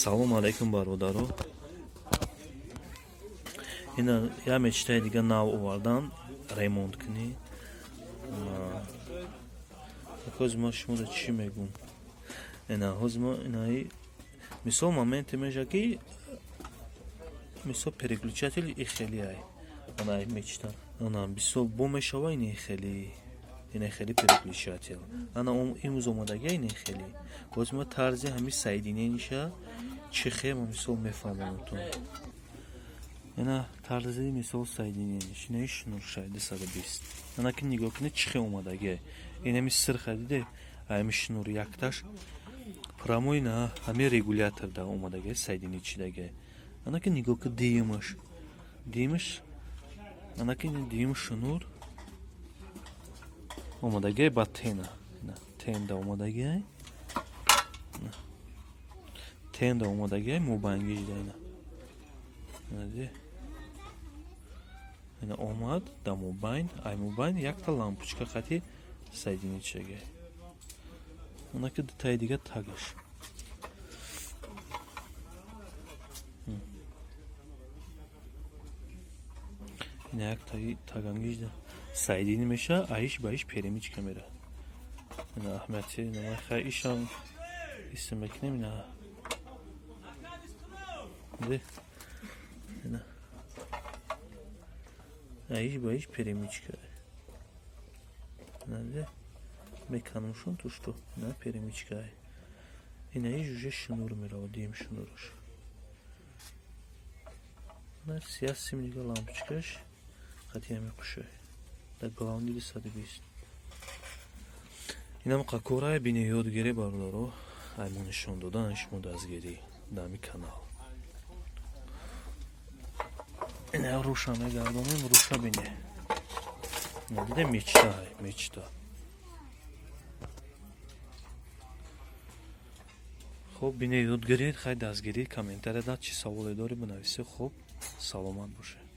Салом алейкум, бародаро. Ина як мечитаи дига нав овардан, ремонт кунӣ. Ҳозир ма шуморо чӣ мегӯм? Ина ҳозир ма инаи мисол моменте меша, ки мисол переключатель и хели ай. Ана мечита. Ана мисол бо мешава ини хели. Ина хели переключатель. Ана имрӯз омадагия ини хели. Ҳозир ма тарзи ҳамин соединениша чӣ хел мисол мефаҳмонам. Ина тарзи мисол соединениш. Инаи шнуршай 220. Ана ки нигоҳ кунед, чӣ хел омадагия. Инами сирха диде, ҳами шнур якташ прямой на ҳами регулятор да омадагия, соединить шидагия. Ана ки нигоҳ ки диюмаш. Диюмаш, ана ки диюм шнур омадагия ба тена. Тенда омадагия. Тенда омадагия мобайнгижда ина. Ина омад да мобайн, ай мобайн якта лампочка қати соединить шагия. Ана ки дутаи дига тагаш. Ина як таги тагангижда соединить меша, аиш ба иш перемичка мера. Ина аҳамияти ина хай ишам истим мекунем ина. Де. Ина. Аиш ба иш перемичка. Ина де. Меканумшон тушто. Ина перемичка. Ина иш уже шнур мера, дим шнураш. Ина сияс сим дига лампочкаш. Қати ҳами қушай. Дар главни 220. Инам қакорай бине ёдгирӣ, бародаро. Ай мо нишон додан шумо дастгирӣ дар ҳами канал. Ина руша мегардонем, руша бине. Ина диде мечта, мечта. Хуб, бине ёдгиред, хай дастгирӣ, комментария дад, чӣ саволе дорӣ бинависе. Хуб, саломат бошед.